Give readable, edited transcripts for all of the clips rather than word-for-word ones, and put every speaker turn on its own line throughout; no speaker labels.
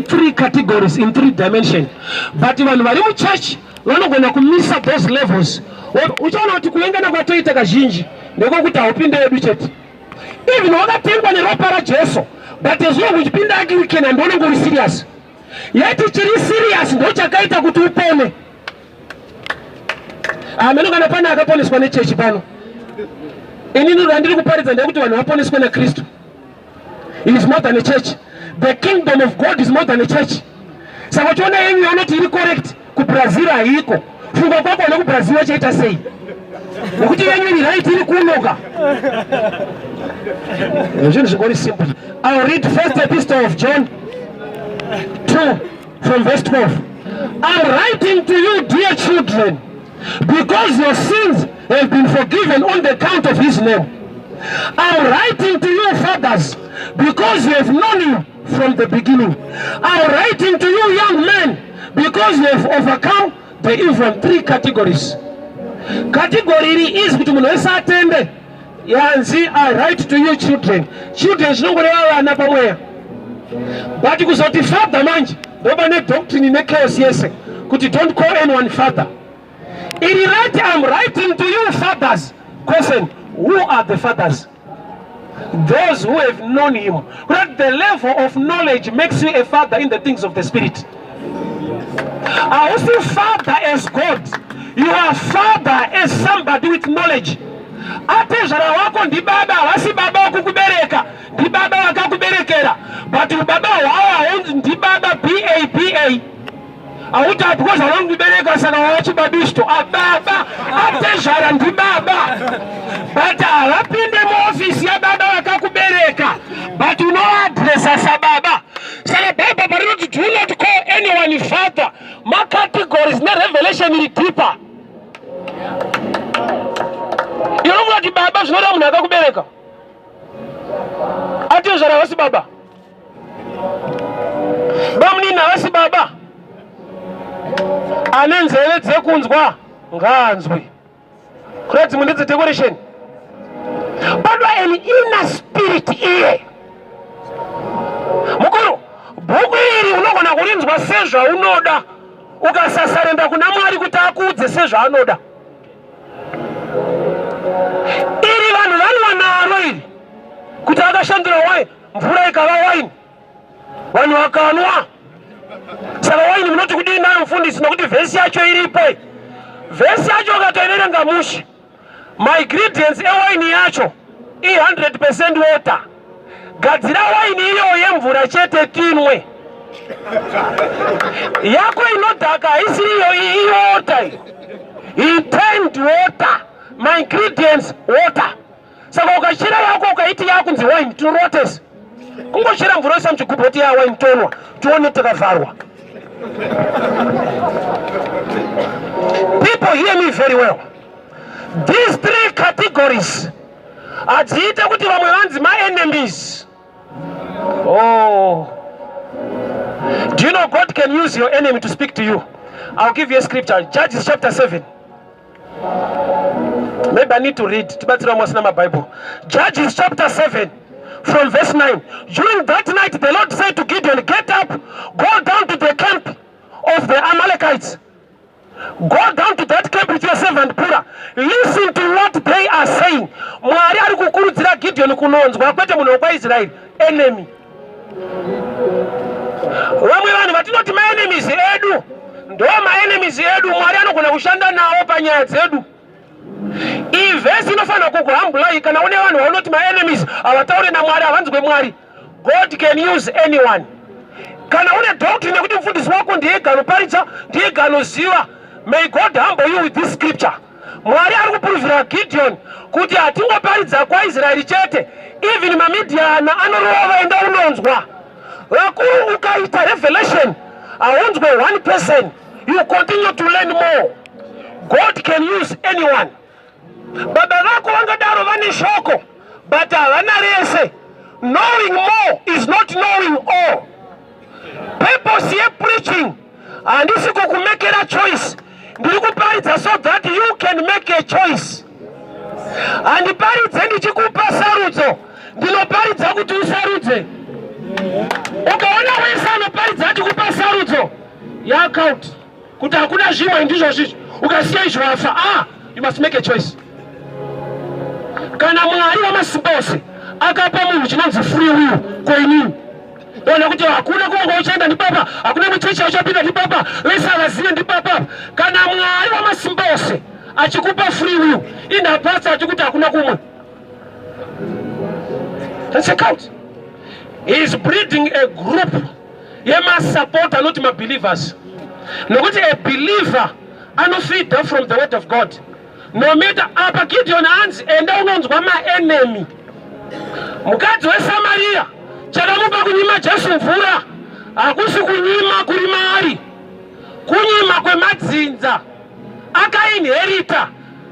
three categories, in three dimension, but vanhu vari muchechi vanogona kumisa those levels. Uchaona kuti kuvengana kwatoita kazhinji ndekwekuti haupinde yedu chete. Even wakatengwa neropa raJesu, but as long uchipinda Anglican, handione uri serious. Yeti chiri serious ndochakaita kuti upone. Ameno kana pane akaponeswa nechechi pano. Inini randiri kuparidza ndekuti vanhu vaponeswe naKristu. He is more than a church. The kingdom of God is more than a church. Saka uchiona yenyu yaunoti iri correct, kuBrazil haiko. Funga kwako nekuBrazil wachaita sei, nekuti yenyu iri right iri kunoka. Zvinhu zvingori simple. I'll read First Epistle of John 2 from verse 12. "I'm writing to you, dear children, because your sins have been forgiven on the account of his name. I'm writing to you, fathers, because you have known him from the beginning. I'm writing to you, young men, because you have overcome the evil." Three categories. Category iri is kuti munhu wese atende yanzi "I write to you, children". Children zvinongoreva vana pamweya, but kuzoti father manje ndopane doctrine nechaos yese kuti don't call anyone father. Iri right, "I'm writing to you, fathers." Question: who are the fathers? Those who have known him. That the level of knowledge makes you a father in the things of the spirit. Hausi father as God, you are father as somebody with knowledge. Atezvara wako ndibaba, havasi baba wekukubereka, ndibaba vakakuberekera, but ubaba hwavo haunzi ndibaba baba. Hauti because havanokubereka saka wava chibabisto. Ababa atezvara ndibaba, but havapinde muofisi yababa vakakubereka, but unoadresa sababa. Saka Bhaibheri parinoti "Do not call anyone father", macategories nerevelation iri deeper. Inofunga kuti baba zvinoda munhu akakubereka. Atezvara havasi baba, bamunini havasi baba. Ane nzeve dzekunzwa ngaanzwe. Kuna dzimwe ndedzedecoration. Padwa an inner spirit. Iye mukuru, bhuku iri unogona kurinzwa sezvaunoda ukasasarenda kuna Mwari kuti akuudze sezvaanoda. Iri vanhu vanwa naro iri kuti akashandura waini, mvura ikava waini, vanhu vakanwa. Saka waini munoti kudii nayo, mufundisi? Nokuti vhesi yacho iripo. Vhesi yacho ukatoiverenga mushe, maingredients ewaini yacho i100% water. Gadzira waini iyo yemvura chete tinwe. Yako inodhaka haisi iyo, iwater. He turned water, maingredients water. Saka ukachera yako ukaiti yakunzi wine, tinorotesa. Kungochera mvura oisa muchigubhu oti ya wine, tonwa tione takavharwa. People, hear me very well. These three categories hadziite kuti vamwe vanzi maenemies. Oh, do you know God can use your enemy to speak to you? I'll give you a scripture, Judges chapter 7. Maybe I need to read tibatsira vamwe vasina maBible. Judges chapter 7 from verse 9. "During that night the Lord said to Gideon, 'Get up, go down to the camp of the Amalekites. Go down to that camp with your servant Pura. Listen to what they are saying.'" Mwari ari kukurudzira Gideon kunonzwa, kwete munhu wekwaIsraeri, enemy. Vamwe vanhu vatinoti maenemies edu ndo maenemies edu, Mwari anogona kushanda nawo panyaya dzedu. Iyi vhesi inofanira kukuhambulai. Kana une vanhu vaunoti maenemies, havataure naMwari, havanzwe Mwari, God can use anyone. Kana une doctrine yekuti mufundisi wako ndiye ganoparidza, ndiye ganoziva, may God humble you with this scripture. Mwari ari kupuruvhira Gideon kuti hatingoparidza kwaIsraeri chete, even maMidhiana anorova. Enda unonzwa. Vakuru, ukaita revelation haunzwe one person, you continue to learn more. God can use anyone. Baba vako vangadaro vane shoko, but havana rese. Knowing more is not knowing all. Purpose yepreaching, handisi kukumekera choice. Ndiri kuparidza so that you can make a choice. Handiparidze ndichikupa sarudzo, ndinoparidza kuti usarudze. Ukaona wese anoparidza ati Yacount kuti hakuna zvimwe, ndizvo zvizvi. Ukasiya izvi wafa. Ah, you must make a choice. Kana Mwari wamasimba ose akapa munhu chinonzi free will, koinini ona kuti hakuna kumwe kwauchaenda ndipapa, hakuna muchechi yauchapinda ndipapa, vese havazive ndipapa. Kana Mwari wamasimba ose achikupa free will, indapatsa achikuti hakuna kumwe, that's a cult. He is breeding a group yemasupporter, not mabelievers, nokuti a believer anofeeda from the word of God no matter. Apa Gideon hanzi, "Enda unonzwa maenemy." Mukadzi weSamariya, chakamupa kunyima Jesu mvura hakusi kunyima kuri maari, kunyima kwemadzinza akainherita.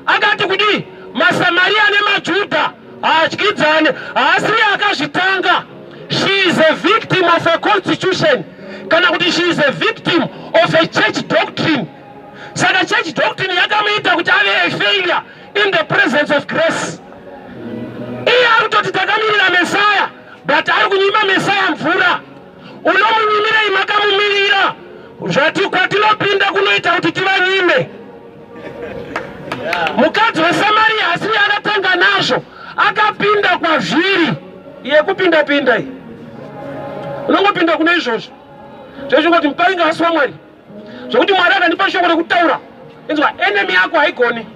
Akati kudii? MaSamariya nemaJudha haadyidzane. Haasiri akazvitanga. She is a victim of a constitution, kana kuti she is a victim of a church doctrine. Saka church doctrine yakamuita kuti ave a failure in the presence of grace. Iye ari kutoti takamirira Mesaya, but ari kunyima Mesaya mvura. Unomunyimirei makamumirira? Zvati kwatinopinda kunoita kuti tivanyime. Mukadzi weSamariya asiri akatanga nazvo, akapinda kwazviri. Yekupinda pinda iyi, unongopinda kune izvozvo zvezvingoti muparinga asi waMwari, zvokuti Mwari akandipa shoko rekutaura. Inzwa, enemy yako haigoni.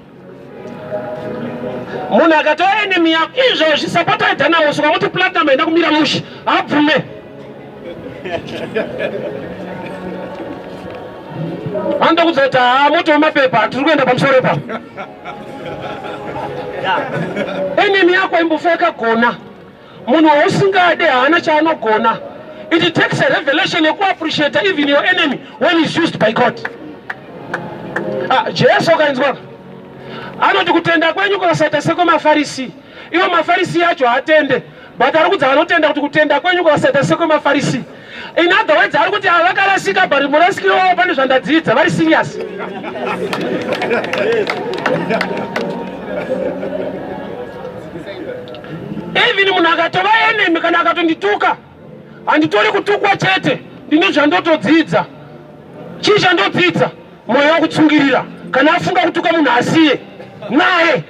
Munhu akatova enemy yako izvozvi, supporter yeDynamos, ukamuti Platinum haina kumira mushe, habvume. Anoda kudza kuti haa, moto wemapepa, tiri kuenda pamusoro ipapo. Enemy yako imbofa yakagona. Munhu wausingade haana chaanogona. It takes a revelation yekuappreciate even your enemy when is used by God. Ah, Jesu ukainzwa anoti kutenda kwenyu kwakasaita sekwemaFarisi. Ivo maFarisi acho haatende, but ari kudza vanotenda kuti kutenda kwenyu kwakasaita sekwemaFarisi. In other words, ari kuti havakarasika, but murasikiro wavo pane zvandadzidza, vari serious. Even munhu akatova enemy, kana akatondituka, handitori kutukwa chete, ndine zvandotodzidza. Chii chandodzidza? Mwoyo wekutsungirira. Kana afunga kutuka munhu, asiye naye.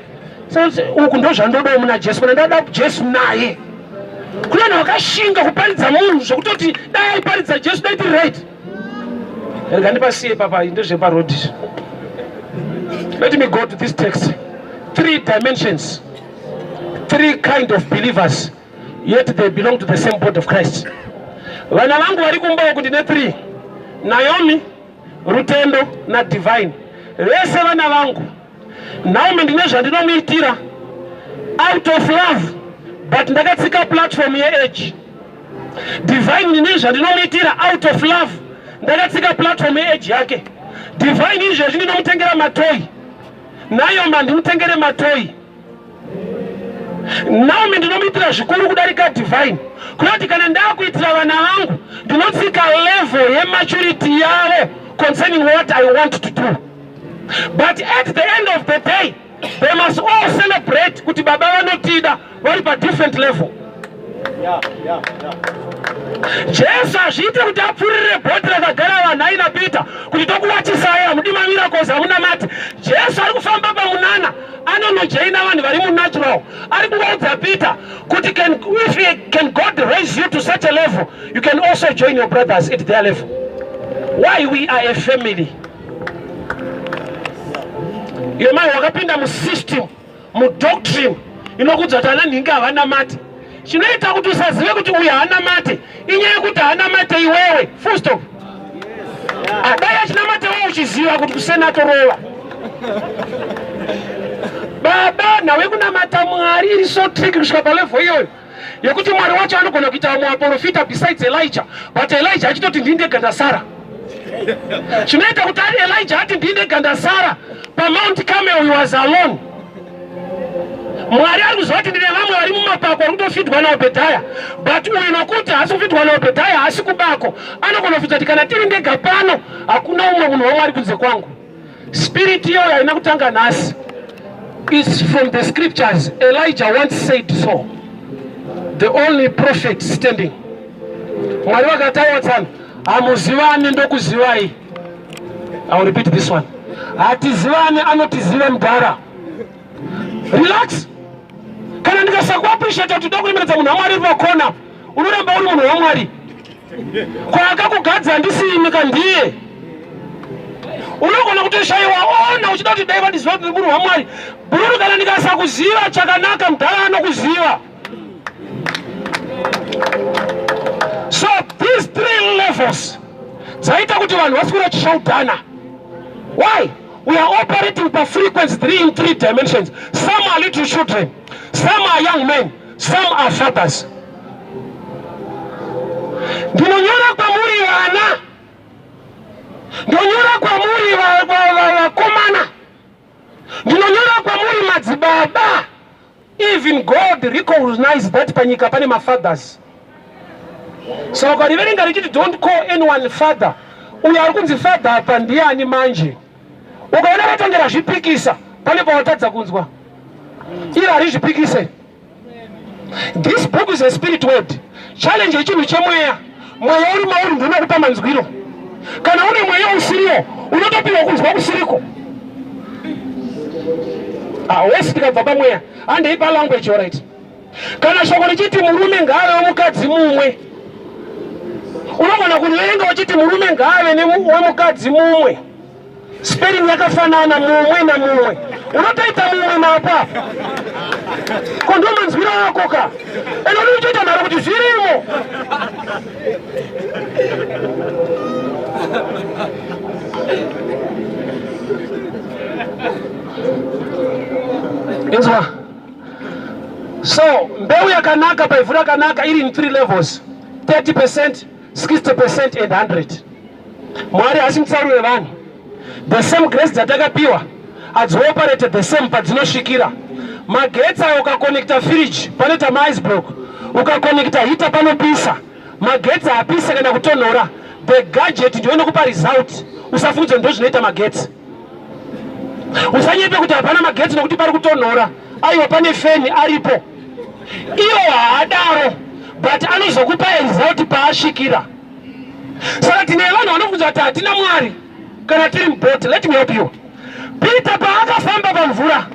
Uku ndo zvandodawo muna Jesu. Kana ndada Jesu naye, kune vanhu vakashinga kuparidza munhu zvekutoti dai aiparidza Jesu, dai tiri right. Rega ndipasiye papa, ndezveparodhi. Let me go to this text. Three dimensions, three kind of believers, yet they belong to the same body of Christ. Vana vangu vari kumba uku, ndine three: Naomi, Rutendo naDivine. Vese vana vangu. Naomi ndine zvandinomuitira out of love, but ndakatsika platform yeage. Divine ndine zvandinomuitira out of love, ndakatsika platform yeage yake. Divine izvezvi ndinomutengera matoy, Naomi handimutengere matoy. Naomi ndinomuitira zvikuru kudarika Divine. Kunoti kana ndakuitira vana vangu, ndinotsika level yematurity yavo concerning what I want to do, but at the end of the day they must all celebrate kuti baba vanotida vari padifferent level. Jesu hazviite kuti apfurire bhoti rakagara vanhu aina Peter kuti tokuwachisai, hamudi mamiracles, hamuna mati. Jesu ari kufamba pamunana, anonojoina vanhu vari munatural. Ari kungoudza Peter kuti if can God raise you to such a level, you can also join your brothers at their level. Why? We are a family. Iyo mai wakapinda musystem, mudoctrine inokudza kuti ana nhingi havana mate. Chinoita kuti usazive kuti uyu haana mate inyaya yekuti haana mate iwewe, full stop. Adai achinamate wewe, uchiziva kuti kusenatorova baba nawe kunamata Mwari iri so tricky kusvika palevel iyoyo yekuti Mwari wacho anogona kuita vamwe vaprofita besides Elijah, but Elijah achitoti ndinde ndasara. Chinoita kuti ari Elijah ati ndinde ndasara, paMount Carmel he was alone. Mwari ari kuziva kuti ndine vamwe vari mumapako vari kutofidwa naObhedhaya, but uyu nokuti haasi kufidwa naObhedhaya, haasi kubako, anogona kufidza kuti kana tiri ndega pano, hakuna umwe munhu waMwari kunze kwangu. Spirit iyoyo haina kutanga nhasi, is from the scriptures. Elijah once said so, the only prophet standing. Mwari vakati, "Aiwa tsano, hamuzivani, ndokuzivai." I will repeat this one. Hatizivane anotiziva mudhara. Relax. Kana ndikasakuappreciate kuti uda kuremeredza munhu waMwari uri pakona, unoramba uri munhu waMwari. Kwaakakugadza handisiimi ka ndiye. Unogona kutoshaiwa ona uchida kuti dai vandiziva kuti munhu waMwari. Bhururu kana ndikasakuziva chakanaka mudhara anokuziva. So these three levels dzaita kuti vanhu vaswere vachishaudhana. Why? We are operating pa frequency three in three dimensions. Some are little children, some are young men, some are fathers. Ndinonyora kwamuri vana, ndonyora kwamuri vakomana, ndinonyora kwamuri madzibaba. Even God recognize that panyika pane mafathers. So ukariverenga richiti don't call anyone father, uyo ari kunzi father apa ndiani manje? Ukaona vatongera zvipikisa pane pawatadza kunzwa, iro harizvipikise. This book is a spirit word. Challenge yechinhu chemweya, mweya uri mauri ndinokupa manzwiro. Kana une mweya usiriwo unotopiwa kunzwa kusiriko. Ah, wesi tikabva pamweya handei palanguage alright. Kana shoko richiti murume ngaave wemukadzi mumwe, unogona kuriverenga uchiti murume ngaave wemukadzi mumwe, spelling yakafanana mumwe namumwe, unotoita mumwe napo apo ko ndo manzwiro ako ka ende uri uchoita nharo kuti zvirimo. Inzwa. So mbeu yakanaka paivhu rakanaka iri in three levels 30%, 60% and 100. Mwari haasi mutsauri wevanhu. The same grace dzatakapiwa hadzioperate the same padzinosvikira. Magetsi ayo ukakonekta fridge panoita maice block, ukakonekta heater panopisa. Magetsi haapise kana kutonhora. The gadget ndiyo inokupa result. Usafungidzwe ndozvinoita magetsi. Usanyepe kuti hapana magetsi nokuti pari kutonhora. Aiwa, pane feni aripo. Iwo haadaro, but anozokupa result paasvikira. Saka tine vanhu vanofunza kuti hatina Mwari kana tiri mubhoti. Let me help you. Peter paakafamba pamvura,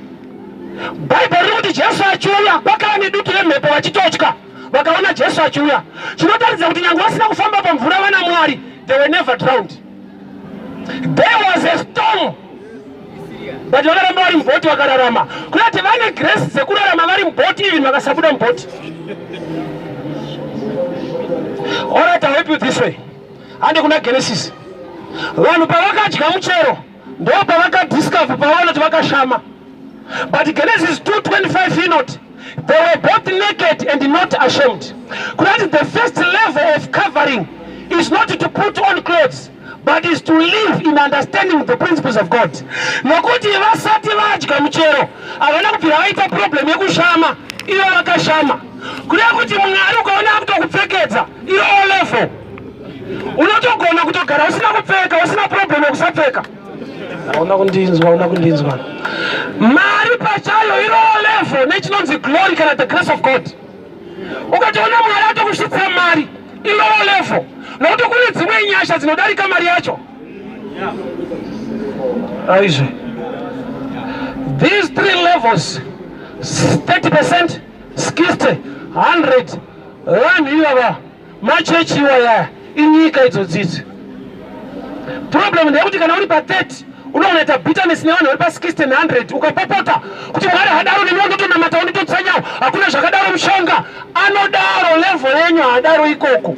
Bhaibheri riri kuti Jesu achiuya, kwakava nedutu remhepo vachitotya, vakaona Jesu achiuya. Chinotaridza kuti nyange vasina kufamba pamvura vana Mwari, they were never drowned. There was a storm, but vakaramba vari mubhoti vakararama. Kunati vane grace dzekurarama vari mubhoti even vakasabuda mubhoti. Alright, I'll help you this way. Hande kuna Genesis. Vanhu pavakadya muchero ndo pavakadiscover pavaona kuti vakashama. But Genesis 2:25 inoti they were both naked and not ashamed. Kunati the first level of covering is not to put on clothes but is to live in understanding the principles of God. Nokuti vasati vadya muchero havana kubvira vaita problem yekushama, ivo vakashama. Kureva kuti Mwari ukaona akutokupfekedza iyo level, unotogona kutogara usina kupfeka, usina problem yekusapfeka. Hauna kundinzwa, hauna kundinzwa. Mari pachayo iro level nechinonzi glory kana the grace of God. Ukatoona Mwari atokusvitsa mari iro level, nokuti kune dzimwe nyasha dzinodarika mari yacho. Aizve these three levels 30%, 60, 100, vanhu ivava machechi iwaya inyika idzodzidzi. Problem ndeyekuti kana uri pa30 unoona bitterness nevanhu vari pa60 ne100, ukapopota kuti Mwari hadaro, neniwo ndotonamata wonditotsanyawo, hakuna zvakadaro, mushonga anodaro, level yenyu haadaro ikoko.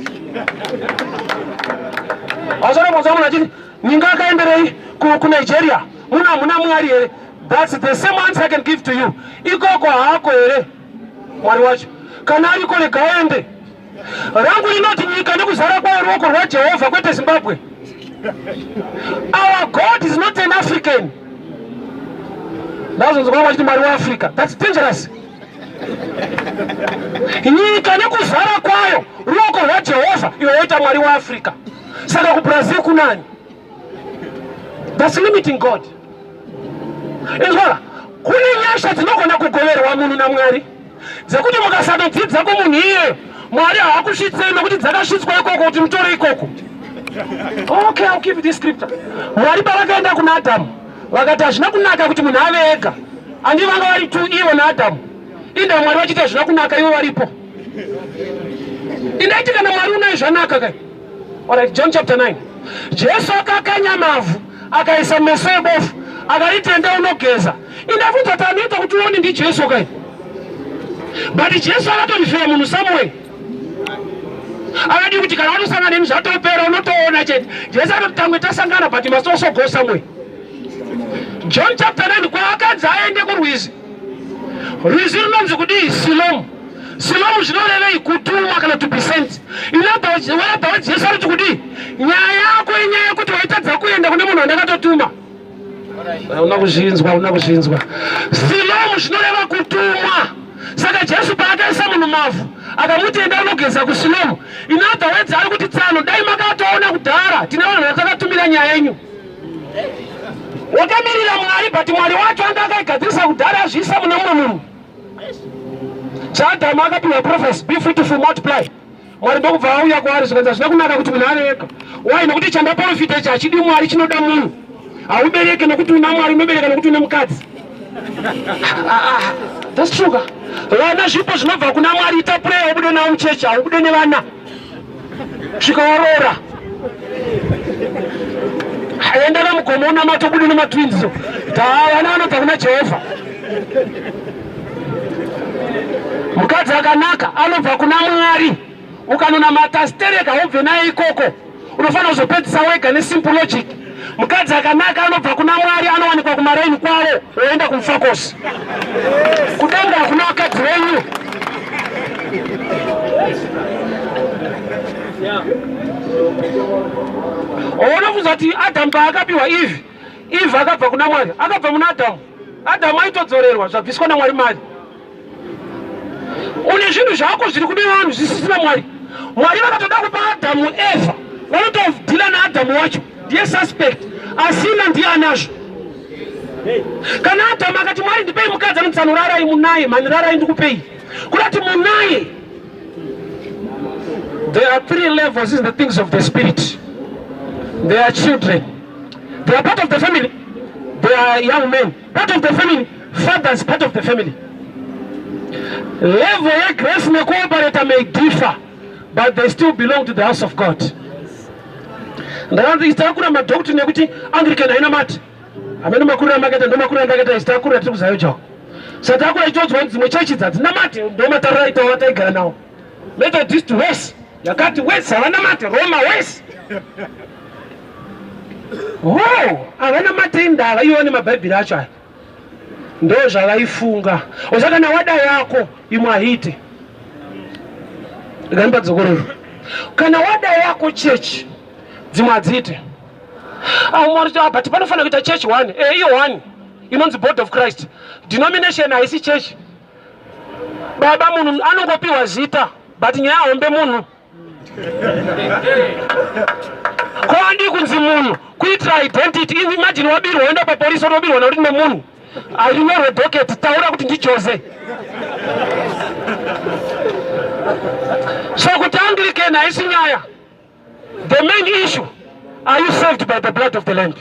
Hausana kunzwa munhu achiti ninga akaenderei kuNigeria, muno hamuna Mwari here? That's the same answer I can give to you. Ikoko haako here Mwari wacho? Kana ariko rega aende. Rangu rinoti nyika nekuzara kwayo ruoko rwaJehovha, kwete Zimbabwe. Our God is not an African. Ndazonzwa vamwe vachiti Mwari weAfrica. That's dangerous. Nyika nekuzara kwayo ruoko rwaJehovha, iwe woita Mwari weAfrica. Saka kuBrazil kunani? That's limiting God. Inzwa, kune nyasha dzinogona kugoverwa munhu naMwari dzekuti mukasatodzidza kumunhu iyeyo, Mwari haakusvitsei, nokuti dzakasvitswa ikoko kuti mutore ikoko. Okay, I'll give you this scripture. Mwari pavakaenda kuna Adamu vakati hazvina kunaka kuti munhu ave ega. Andi vanga vari two ivo naAdamu. Inda Mwari vachiti hazvina kunaka ivo varipo. Indaiti kana Mwari unaye zvanaka kai. Alright, John chapter 9. Jesu akakanya mavhu akaisa meso ebofu akariti enda unogeza. Indabvunza kuti anoita kuti uone ndiJesu kai. But Jesu akatorifira munhu somewhere. Akadi kuti kana watosangana neni zvatopera unotoona chete. Jesu anoti tangwe tasangana but you must also go somewhere. John chapter 9 kwaakanzi aende kurwizi. Rwizi runonzi kudii? Silomu. Silomu zvinorevei? Kutumwa kana to be sent. In other words, other words Jesu ariti kudii? Nyaya yako inyaya yekuti waitadza kuenda kune munhu wandakatotuma. Hauna kuzvinzwa, hauna kuzvinzwa. Silomu zvinoreva kutumwa. Saka Jesu paakaisa munhu mavhu akamuti enda unogeza kuSilomu. In other words ari kuti tsano dai makatoona kudhara tine vanhu vatakatumira nyaya yenyu. Wakamirira Mwari but Mwari wacho anga akaigadzirisa kudhara azviisa mune mumwe munhu. ChaAdhamu akapiwa prophecy be fruitful multiply. Mwari ndokubva auya kwaari zvikanzi hazvina kunaka kuti munhu ave ega. Why? Nokuti chandaprofita ichi hachidi Mwari chinoda munhu. Haubereke nokuti una Mwari unobereka nokuti une mukadzi. Ah, ah, that's true ka. Vana zvipo zvinobva kuna Mwari ita prayer ubude navo muchechi haubude nevana. Svika waroora. Enda kamugomo unamata ubude nematwins. Ta vana vanobva kuna Jehovha. Mukadzi akanaka anobva kuna Mwari. Ukanonamata stereka haubve naye ikoko. Unofanira kuzopedzisa wega nesimple logic. Mukadzi akanaka anobva kuna Mwari anowanikwa kumaraini kwavo woenda kumfakosi. Kudenga hakuna vakadzi venyu. Unofunza kuti Adamu paakapiwa Eve, Eve akabva kuna Mwari, akabva muna Adamu. Adamu aitodzorerwa zvabviswa naMwari mari. Une zvinhu zvako zviri kune vanhu zvisisina Mwari. Mwari vakatoda kupa Adamu Eva, vanotodhila naAdamu wacho, ndiye suspect, asina ndiye anazvo. Kana Adamu akati Mwari ndipei mukadzi anoti sanorarai munaye, mhani rarai ndikupei. Kuda kuti munaye. There are three levels in the things of the spirit. They are children. They are part of the family. They are young men. Part of the family. Fathers, part of the family. Level yegrace nekuoperata may differ, but they still belong to the house of God. Ndakanzi takura madoctrine ekuti Anglican haina mati. Hameno makuriro amakaita ndo makuriro andakaita isu takura tiri kuZayo chako. Saka takura ichodzwa kuti dzimwe chechi dzadzina mati ndo matariro aitawo ataigara nawo. Methodist wese yakati wese havana mati Roma wese. Oh, havana mati indava iwo nemabhaibheri acho aya. Ndo zvavaifunga. Oza kana wada yako imwe haite. Gamba dzokororo. Kana wada yako chechi dzimwe hadziite. Ah, Mwari ah, but panofanira kuita church one. Eh, iyo one inonzi Board of Christ. Denomination haisi church. Baba munhu anongopiwa zita but nyaya hombe munhu. Ko andi kunzi munhu kuitira identity. Imagine wabirwa woenda papolisi wotobirwa nekuti nemunhu. Harinyorwe docket taura kuti ndiJose. So kuti Anglican haisi nyaya. The main issue, are you saved by the blood of the Lamb?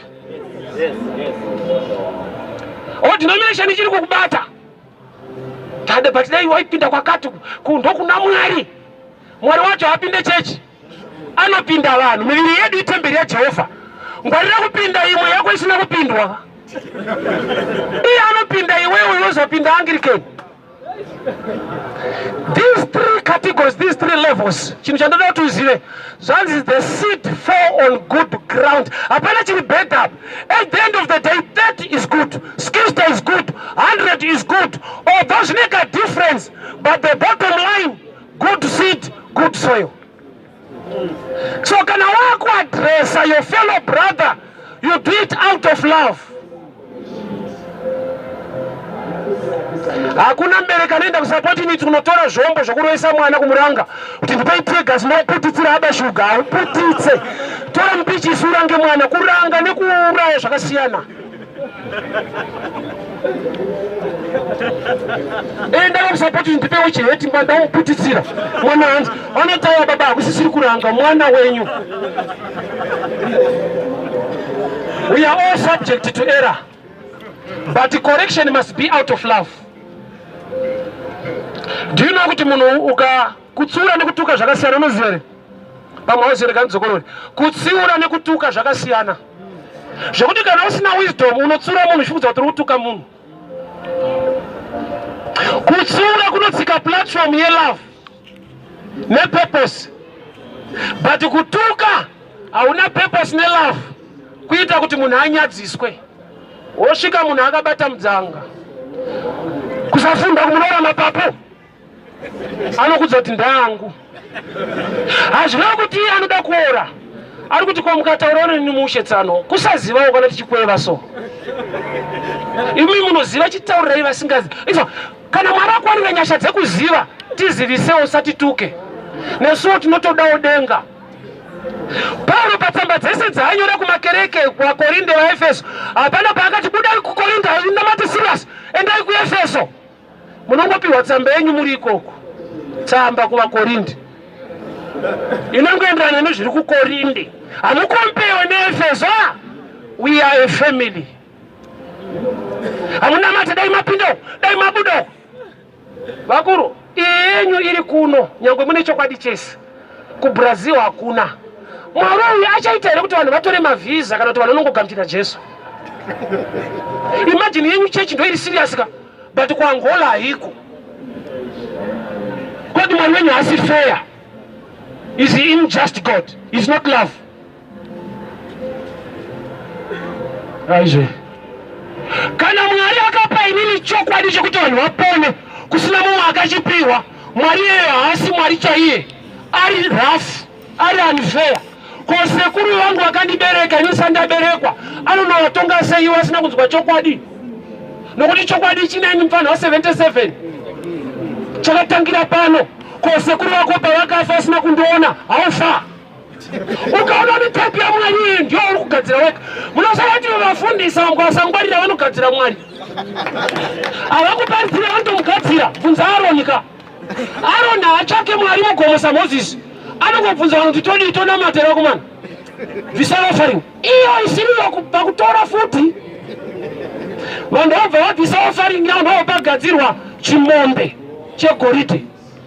Yes. Oh, denomination ichiri kukubata. Tade but dai waipinda kwakati ndokuna Mwari. Mwari wacho haapinde chechi. Anopinda vanhu. Miviri yedu itemberi yaJehovha. Ngwarira kupinda imwe yako isina kupindwa. Iye anopinda iwewe wozopinda Anglican. These three categories, these three levels, chinhu chandoda kuti uzive, zvanzi the seed fall on good ground. Hapana chiri bad up. At the end of the day, 30 is good, 60 is good, 100 is good. Although zvine a difference, but the bottom line, good seed, good soil. So kana wakuadressa your fellow brother, you do it out of love. Hakuna mubereki anoenda kusupport unit kunotora zvombo zvokurovesa mwana kumuranga kuti ndipei teargas moputitsira aba shuga. Hauputitse, tora mupichisi urange mwana. Kuranga nekuuraya zvakasiyana. Enda vakusapoti ndipewo chiheti mbandauputitsira mwana hanzi vanotaura baba hakusisiri kuranga mwana wenyu. We are all subject to error, but correction must be out of love. Do you know kuti munhu uka kutsiura nekutuka zvakasiyana? Unoziva here? Pamwe hauzivi, rega ndidzokorore. Kutsiura nekutuka zvakasiyana, zvekuti kana usina wisdom unotsiura munhu uchifungudza kuti uri kutuka munhu. Kutsiura kunotsika platform yelove nepurpose, but kutuka hauna purpose nelove, kuita kuti munhu anyadziswe. Wosvika munhu akabata mudzanga, kusafunda kumunoora mapapu, anokudza kuti ndangu. Hazvina kuti iye anoda kuora, ari kuti ko mukataura neni mushe tsano. Kusazivawo kana tichikweva so, imi munoziva, chitaurirai vasingazi. Izvo kana Mwari akwanira nyasha dzekuziva, tizivisewo, usatituke, nesuwo tinotodawo denga. Pauro patsamba dzese dzaanyora kumakereke, kuvaKorinde, vaEfeso, hapana paakati budai kuKorinde, namati serious, endai kuEfeso. Munongopiwa tsamba yenyu muri ikoko. Tsamba kuvaKorinde inongoenderana nezviri kuKorinde, hamukompewe neEfeso. We are a family. Hamunamate, dai mapinda, dai mabuda. Vakuru, iyi yenyu iri kuno, nyange mune chokwadi chese, kuBrazil hakuna. Mwari uyu achaita here kuti vanhu vatore mavhisa, kana kuti vanhu vanongogamuchira Jesu? Imagine, yenyu chechi ndo iri serious ka, but kuAngola haiko. Kodi Mwari wenyu haasi fair? Is he unjust? God is not love. Aizve, kana Mwari akapa inini chokwadi chekuti vanhu vapone, kusina mumwe akachipiwa, Mwari iyeyo haasi Mwari chaiye, ari rough, ari unfair. Ko sekuru vangu vakandibereka ini sandaberekwa, anonovatonga sei iwo asina kunzwa chokwadi? Nokuti chokwadi chineni mufanhu wa77 chakatangira pano. Ko sekuru vako pavakafa asina kundiona, haufa ukaona ni type yaMwari iyi ndiyo uri kugadzira wega. Munosara kuti vafundisa vamwe vasangwarira, vanogadzira Mwari, havakuparidzira, vanotomugadzira. Bvunza Aroni ka. Aroni haatsvake Mwari mugomo saMozisi, anongobvunza vanhu kuti todii, tonamatera kumana, bvisa offering iyo isiriyo pakutora futi. Vanhu vabva vabvisa offering yavo, ndopagadzirwa chimombe chegoridhe.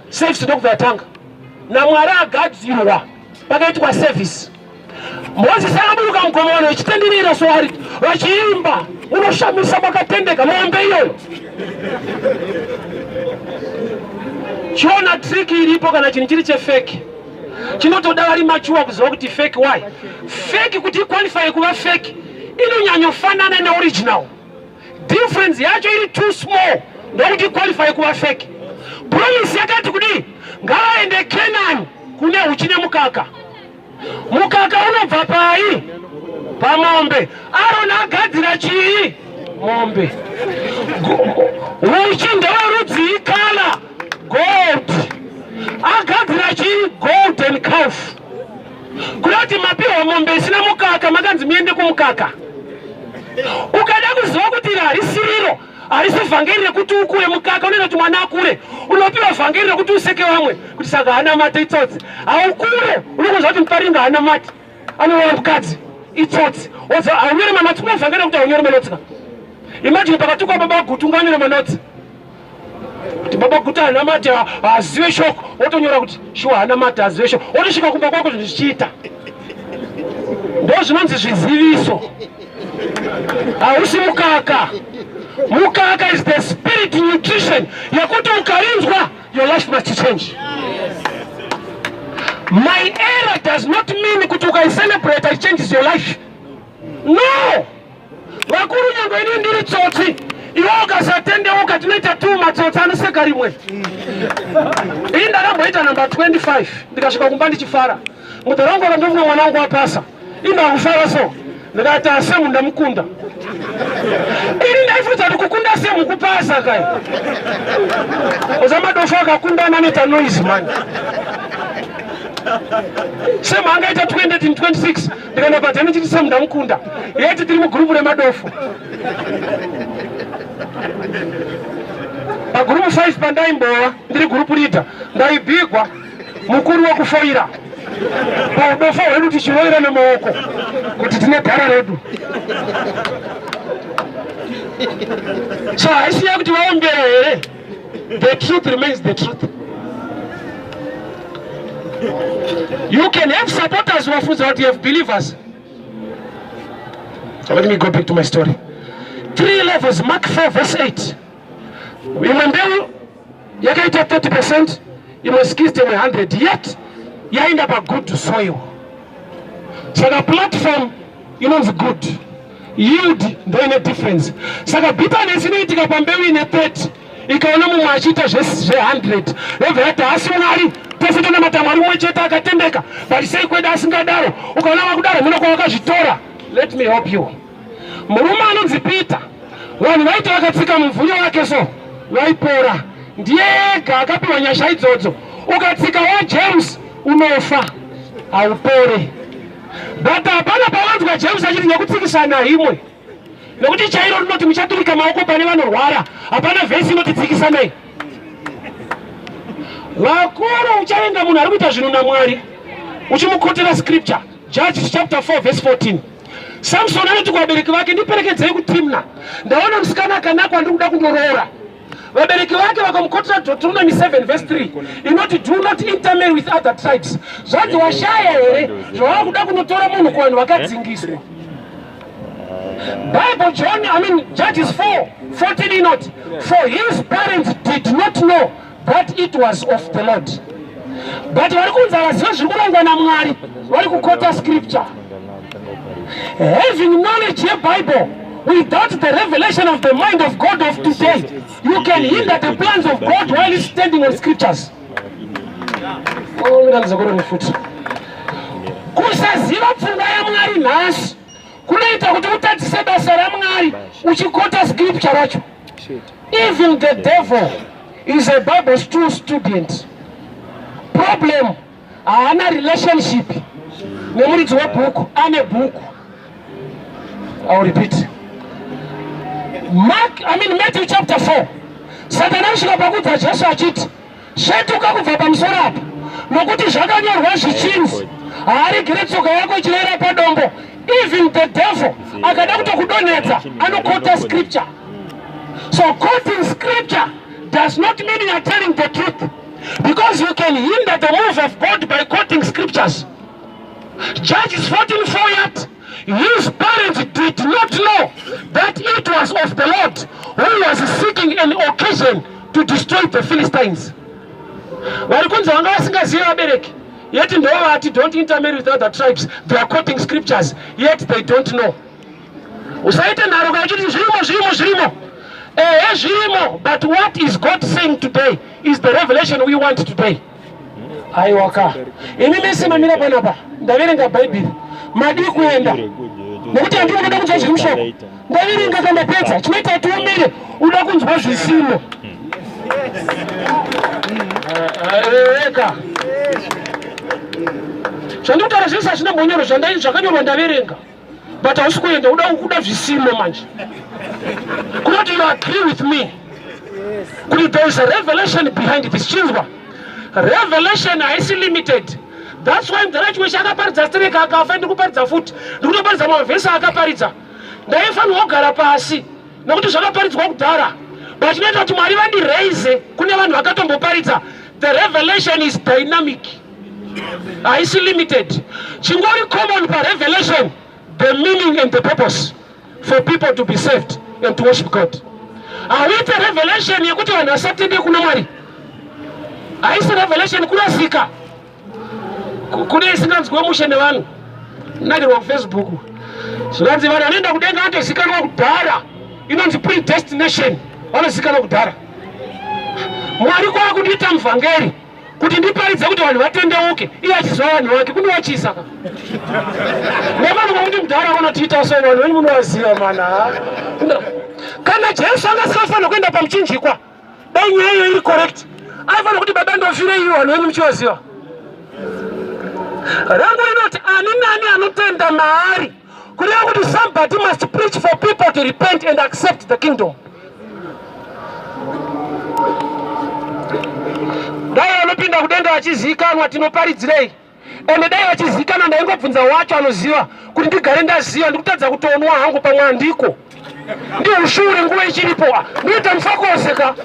Service ndokubva yatanga naMwari agadzirwa, pakaitwa service. Mozisi akaburuka mugomo, vanhu vachitenderera soari vachiimba, "Unoshamisa, makatendeka." Mombe iyoyo, chiona trick iripo. Kana chinhu chiri chefake, chinotoda vari machuwa kuziva kuti fake. Why fake? Kuti iqualify kuva fake, inonyanyofanana neoriginal, difference yacho iri too small, ndokuti iqualify kuva fake. Promise yakati kudii? Ngavaende Kenani kune uchi nemukaka. Mukaka unobva pai? Pamombe. Aroni agadzira chii? Mombe. Uchi ndewerudzii? Colour gold. Agadzira chii? Golden calf. Kuda kuti mapiwa mombe isina mukaka, makanzi muende kumukaka. Ukada kuziva kuti iri harisiriro, harisi vhangeri rekuti ukure mukaka unoita kuti mwana akure. Unopiwa vhangeri rekuti useke vamwe kuti saka haana mate, itsotsi. Haukure. Unokunzwa kuti muparinga haana mate, anova mukadzi, itsotsi. Haunyore manotsi. Kune vhangeri rekuti haunyore manotsi ka. Imagine pakatukwa Baba Gutu, unganyore manotsi kuti Baba Gutu haana mate, haazive shoko? Wotonyora kuti shuwa haana mate, haazive shoko. Wotosvika kumba kwako zvinhu zvichiita. Ndo zvinonzi zviziviso. Hausi mukaka. Mukaka is the spirit nutrition yekuti ukarinzwa, your life must change. My error does not mean kuti ukaicelebrate it changes your life. No, vakuru, nyange ini ndiri tsotsi, iwe ukasatendeuka, tinoita tu matsotsi anoseka rimwe. Ini ndakamboita namba 25, ndikasvika kumba ndichifara. Mudhara wangu akandofunga mwana wangu wapasa, indakufara so, ndikati asemu ndamukunda. Ini ndaifudza kuti kukunda semu kupasa kai. Uza madofu akakundana anoita noise mani. Semu angaita 2026 ndikaenda padheni chiti Semu ndamukunda, yeti tiri mugurupu remadofo. Pagurupu 5 pandaimbova ndiri gurupu leader, ndaibhigwa mukuru wekufoira paudofo hwedu tichiroira nemaoko kuti tine dhara redu. So haisi yekuti vaombera here? The truth remains the truth. You can have supporters vafunza kuti you have believers. So let me go back to my story. Three levels, Mark 4 verse 8. Imwe mbeu yakaita 30%, imwe 60, imwe 100, yet yaenda pa good soil. Saka platform inonzi good, yield ndo ine difference. Saka bitterness inoitika pambeu ine 30 ikaona mumwe achiita zve100 yobva yati haasi Mwari, tese tonamata Mwari mumwe chete akatendeka, but sei kwedu asingadaro? Ukaona vakudaro muno kwavakazvitora. Let me help you. Murume anonzi Peter, vanhu vaiti vakatsika mumvuri wake so vaipora, ndiye ega akapiwa nyasha idzodzo. Ukatsika waJames unofa, haupore. But hapana pavanzwa James achiti nekutsikisana imwe, nekuti chairo rinoti muchaturika maoko pane vanorwara. Hapana vhesi inoti tsikisanai. Vakuru, uchaenda munhu ari kuita zvinhu naMwari uchimukotera scripture. Judges chapter 4 verse 14, Samson anoti kuvabereki vake, "Ndiperekedzei kuTimna, ndaona musikana akanaka wandiri kuda kundoroora." Vabereki vake vakamukotera Deuteronomy 7 verse 3 inoti, "Do not intermarry with other tribes." Zvanzi, "Washaya here zvawava kuda kunotora munhu kuvanhu vakadzingiswa?" Bible John, I mean Judges 4 14 inoti, "For his parents did not know that it was of the Lord." But vari kunzi havazive zviri kurongwa naMwari, vari kukota scripture. Having knowledge yeBible without the revelation of the mind of God of today, you can hinder the plans of God while standing on scriptures. Oh, ndizokoro futi. Kusaziva pfungwa yaMwari nhasi kunoita kuti utadzise basa raMwari uchikota scripture racho. Even the devil is a Bible school student. Problem, haana relationship nemuridzi webhuku, ane bhuku. I will repeat. Mark, I mean Matthew chapter 4, Satani anosvika pakudza Jesu achiti, "Svetuka kubva pamusoro apa, nokuti zvakanyorwa zvichinzi, haaregere tsoka yako ichirera padombo." Even the devil akada kutokudonhedza anokota scripture. So quoting scripture does not mean you are telling the truth, because you can hinder the move of God by quoting scriptures. Judges 14 4 yet his parents did not know that it was of the Lord, who was seeking an occasion to destroy the Philistines. Vari kunzi vanga vasingazivi vabereki, yet ndo vati, "Don't intermarry with other tribes." They are quoting scriptures, yet they don't know. Usaite nharo kana uchiti zvirimo, zvirimo, zvirimo. Ehe, zvirimo, but what is God saying today is the revelation we want today. Aiwaka, imi mese mamira panapa, ndaverenga Bhaibheri, madii kuenda? Nekuti handii kuda kunzwa zviri mushoko. Ndaverenga kandapedza, chinoita kuti umire uda kunzwa zvisimo eka. Zvandikutaura zvese hazvina mbonyoro, zvakanyorwa ndaverenga, but hausi kuenda, uda kuda zvisimo manje. Kunoti you agree with me kuti there is a revelation behind this. Chinzwa, revelation haisi limited. That's why mudhara chimwe akaparidza stereka akafa, ndiri kuparidza futi, ndiri kutoparidza mavhesi akaparidza. Ndaifanirwa kugara pasi nekuti zvakaparidzwa kudhara, but chinoita kuti Mwari vandiraise kune vanhu vakatomboparidza. The revelation is dynamic, haisi limited. Chingori common parevelation, the meaning and the purpose for people to be saved and to worship God. Hauite revelation yekuti vanhu vasatende kuna Mwari, haisi revelation, kurasika. Kune isinganzwiwe mushe nevanhu, nakirwa kuFacebook, zvikanzi vanhu vanoenda kudenga vanotozikanwa kudhara, inonzi predestination, vanozikanwa kudhara. Mwari kwava kundiita muvhangeri kuti ndiparidze kuti vanhu vatendeuke, iye achiziva vanhu vake kunowachisa ka nevanhu vokuti mudhara vanotiita so. Vanhu venyu munovaziva mana. Kana Jesu anga asingafanira kuenda pamuchinjikwa, dai nyaya iyo iri correct, aifanira kuti, "Baba, ndofire iyo, vanhu venyu muchivaziva." Rangu rinoti ani nani anotenda maari, kureva kuti somebody must preach for people to repent and accept the kingdom. Dai vanopinda kudenga vachizivikanwa, tinoparidzirei? Ende dai vachizivikanwa, ndaingobvunza wacho anoziva kuti ndigare ndaziva. Ndikutadza kutonwa hangu, pamwe handiko ndiushure nguva ichiripo. Ndinoita mufakose ka,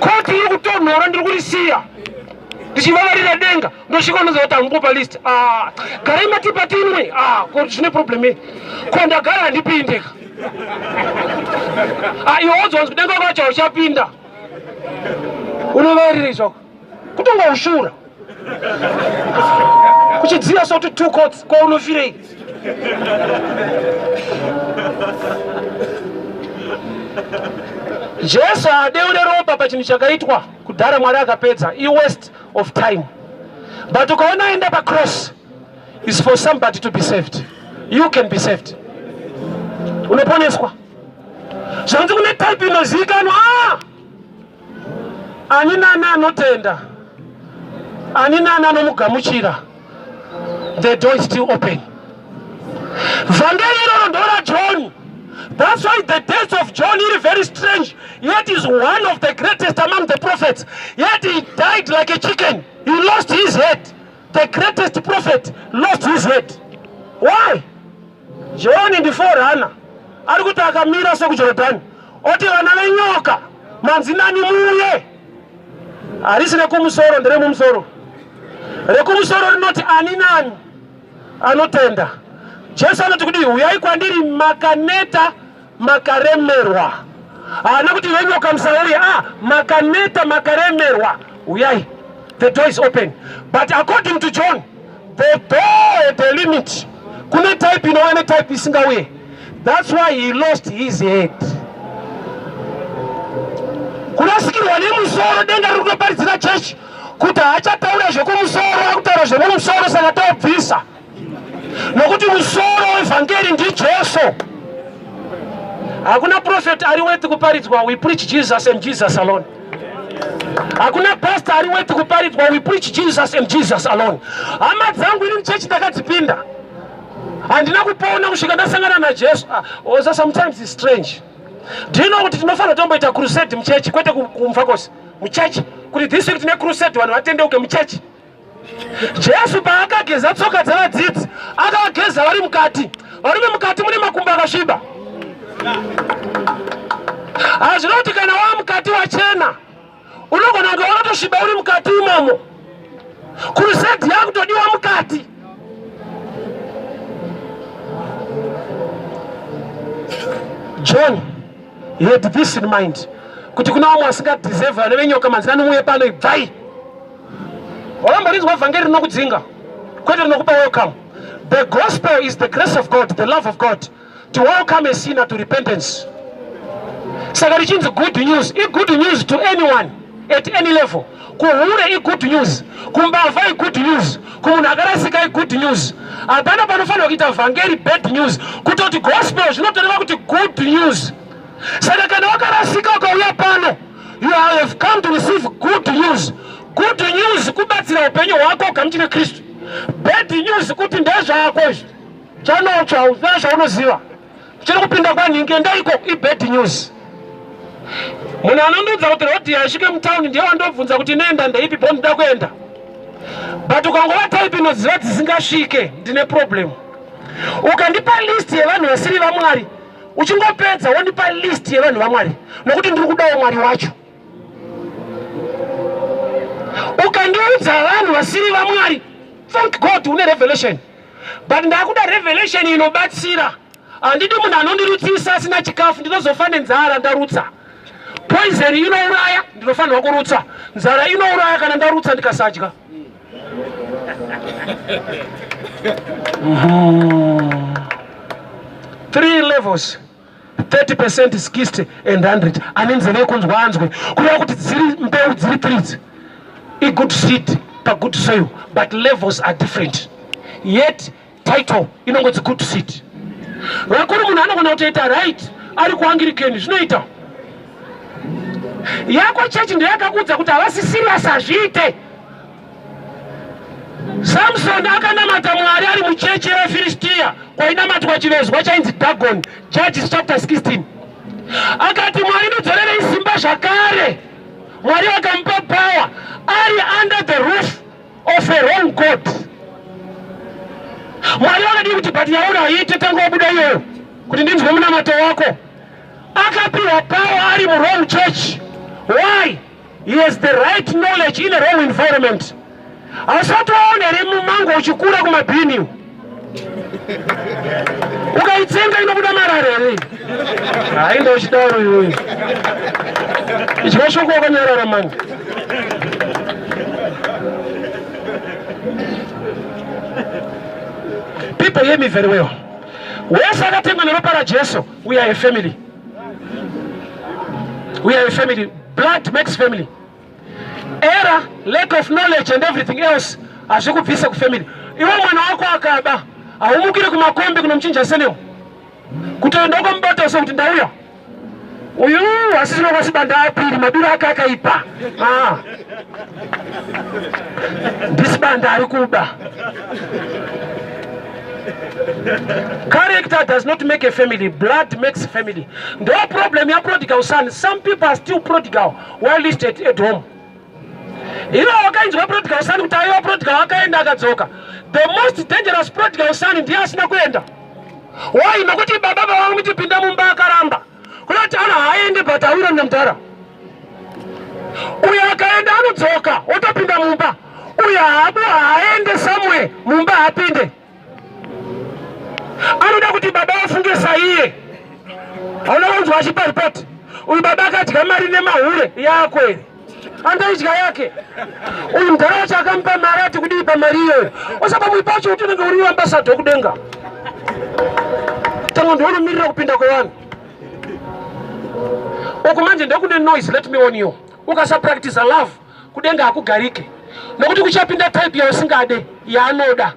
koti iri kutonhora, ndiri kurisiya ndichivavarira denga. Ndosvika unoziva kuti hamupo palist. Ah, garai matipa tinwe. Ah, ko zvine problem ei? Ko ndagara handipinde ka. Ah, iwe wodzwanzi kudenga kwacho hauchapinda, unovarirei zvako? Kutonga ushura kuchidziya soti two coats, ko unofirei? Jesu haadeure ropa pachinhu chakaitwa kudhara. Mwari akapedza, iwaste of time. But ukaona aenda pacross is for somebody to be saved. You can be saved, unoponeswa. Zvanzi kune type inozivikanwa. Ah! Ani nani anotenda, ani nani anomugamuchira, the door is still open. Vhangeri iroro ndoraJohn. That's why the death of John is very strange, yet is one of the greatest among the prophets, yet he died like a chicken. He lost his head. The greatest prophet lost his head. Why? John ndi forerunner. Ari kuti akamira sekuJorodhani, oti, "Vana venyoka, manzi nani muuye?" Harisi rekumusoro, nderemumusoro. Rekumusoro rinoti ani nani anotenda. Jesu anoti kudii? "Uyai kwandiri makaneta, makaremerwa." Haana kuti venyoka musauye. Ah, makaneta, makaremerwa, uyai. The door is open, but according to John, the door had a limit. Kune type inouya netype isingauye. That's why he lost his head. Kurasikirwa nemusoro. Denga riri kutoparidzira chechi kuti haachataura zvekumusoro, akutaura zvemumusoro. Saka tobvisa, nokuti musoro wevhangeri ndiJesu. Hakuna prophet ari worth kuparidzwa. We preach Jesus and Jesus alone. Hakuna pastor ari worth kuparidzwa. We preach Jesus and Jesus alone. Hama dzangu, ini muchechi ndakadzipinda, handina kupona kusvika ndasangana naJesu. Ah, oza sometimes is strange. Do you know kuti tinofanira tomboita crusade muchechi, kwete kuMufakose, muchechi, kuti this week tine crusade, vanhu vatendeuke muchechi? Jesu paakageza tsoka dzevadzidzi, akavageza vari mukati. Varume, mukati mune makumbo akasviba. Hazvina kuti kana wava mukati wachena. Unogona kunge wakatosviba uri mukati imomo. Crusade yakutodiwa mukati. John had this in mind, kuti kuna vamwe vasingadeserve. Vana venyoka, manzina muuye pano, ibvai. Wakamborinzwa vhangeri rinokudzinga, kwete rinokupa welcome? The gospel is the grace of God, the love of God to welcome a sinner to repentance. Saka richinzi good news, igood news to anyone at any level. Kuhure igood news, kumbavha igood news, kumunhu akarasika igood news. Hapana panofanira kuita vhangeri bad news. Kutoti gospel zvinotoreva kuti good news. Saka kana wakarasika ukauya pano, you have come to receive good news. Good news kubatsira upenyu hwako ugamuchire Kristu. Bad news kuti ndezvako izvi, chanotsva usina zvaunoziva, chiri kupinda kwanhingi, endaiko, ibad news. Munhu anondiudza kuti road yasvike mutauni ndiye wandobvunza kuti inoenda ndeipi, bo ndida kuenda. But ukangova type inoziva dzisingasvike, ndine problem. Ukandipa list yevanhu vasiri vaMwari, uchingopedza wondipa list yevanhu vaMwari, nokuti ndiri kudawo Mwari wacho. Ukandiudza vanhu vasiri vaMwari, thank God une revelation, but ndakuda revelation inobatsira. Handidi munhu anondirutsisa asina chikafu. Ndinozofa nenzara ndarutsa. Poison inouraya, ndinofanirwa kurutsa. Nzara inouraya kana ndarutsa ndikasadya. Three levels, 30%, 60 and 100. Ane nzeve yekunzwa anzwe. Kureva kuti dziri mbeu dziri three, igood seed pagood soil, but levels are different, yet title inongodzi good seed. Vakuru, munhu anogona kutoita right ari kuAnglican. Zvinoita yako chechi ndoyakakuudza kuti havasi serious, hazviite. Samsoni akanamata Mwari ari muchechi yevaFiristiya kwainamatwa chivezwa chainzi Dagon, Judges chapter 16. Akati, Mwari ndidzorerei simba zvakare. Mwari vakamupa power ari under the roof of a wrong god. Mwari vakadii kuti but yauri haiite, tanga wabuda iyoyo kuti ndinzwe munamato wako. Akapiwa power ari muwrong church. Why? He has the right knowledge in a wrong environment. Hausati waona here mumango uchikura kumabhini, ukaitsenga inobuda marare here? Hainda uchidaro iwewe, idya shoko wakanyarara mani. People, hear me very well. Wese akatengwa neropa raJesu, we are a family, we are a family. Blood makes family. Error, lack of knowledge and everything else hazvikubvise kufamily. Iwe mwana wako akaba, haumukiri kumakombi kunomuchinja surname, kutoenda ukamubata so kuti ndauya uyu asisina kwasibanda apiri mabiro ake akaipa. Ah. Ndisibanda ari kuba. Character does not make a family, blood makes family. Ndo problem yaprodigal son. Some people are still prodigal while listed at home. Ino wakainzwa prodigal son kuti aiwa prodigal akaenda akadzoka. The most dangerous prodigal son ndiye asina kuenda. Why? Nokuti baba vavamuti pinda mumba akaramba. Kunoti ana haaende, but awira namudhara uyo akaenda anodzoka otopinda mumba. Uyo haabu haaende somewhere, mumba haapinde. Anoda kuti baba vafunge saiye. Hauna kunzwa achipa ripoti, uyu baba akadya mari nemahure yako here? Andoidya yake. Uyu mudhara wacho akamupa mari ati kudii pamari iyoyo? Osapamwe pacho kuti unenge uri ambassador kudenga, tanga ndounomirira kupinda kwevanhu uku. Manje ndokune noise. Let me warn you, ukasapractice love, kudenga hakugarike, nokuti kuchapinda type yausingade yaanoda.